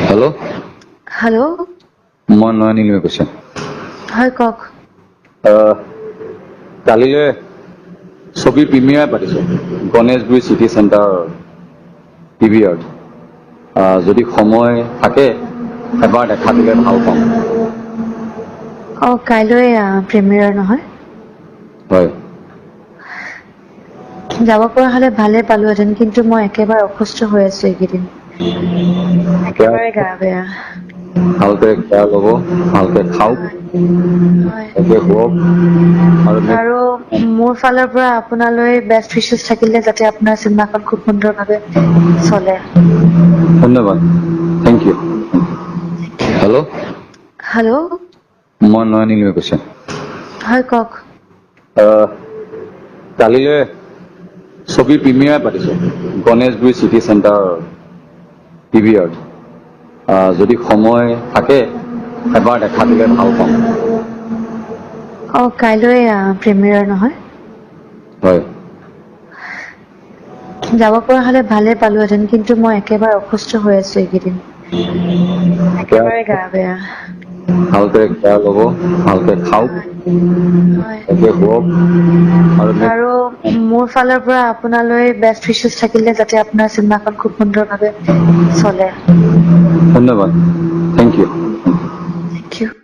Hello'. Hello'. মই নয়ন নীলিমে কৈছোঁ। হয়, কওক। কালিলৈ ছবি প্ৰিমিয়াৰ পাতিছোঁ Ganeshguri city centre P V আৰত। যদি সময় থাকে, এবাৰ দেখা দিলে ভাল পাম। অঁ, কাইলৈ প্ৰিমিয়াৰ নহয়? হয়। যাব পৰা হ'লে ভালেই পালোহেঁতেন, কিন্তু মই একেবাৰে অসুস্থ হৈ আছো এইকেইদিন। একেবাৰে গা বেয়া। ভালকৈ কেয়াৰ ল'ব, ভালকৈ খাওক, ভালকৈ শুৱক আৰু আৰু মোৰ ফালৰ পৰা আপোনালৈ বেষ্ট উইচেছ থাকিলে, যাতে আপোনাৰ চিনেমাখন খুব সুন্দৰভাৱে চলে। ধন্যবাদ, thank U. Hello. Hello. মই নয়ন নীলিমে কৈছোঁ। হয়, কওক। কালিলৈ ছবি প্ৰিমিয়াৰ পাতিছোঁ Ganeshguri city centre P V আৰত। যদি সময় থাকে, এবাৰ দেখা দিলে ভাল পাম। অঁ, কাইলৈ প্ৰিমিয়াৰ নহয়? হয়। যাব পৰা হ'লে ভালেই পালোহেঁতেন, কিন্তু মই একেবাৰে অসুস্থ হৈ আছো এইকেইদিন। একেবাৰে গা বেয়া। ভালকৈ কেয়াৰ ল'ব, ভালকৈ খাওক, ভালকৈ শুৱক আৰু আৰু মোৰ ফালৰ পৰা আপোনালৈ বেষ্ট উইচেছ থাকিলে, যাতে আপোনাৰ চিনেমাখন খুব সুন্দৰভাৱে চলে। ধন্যবাদ, thank U. Thank U.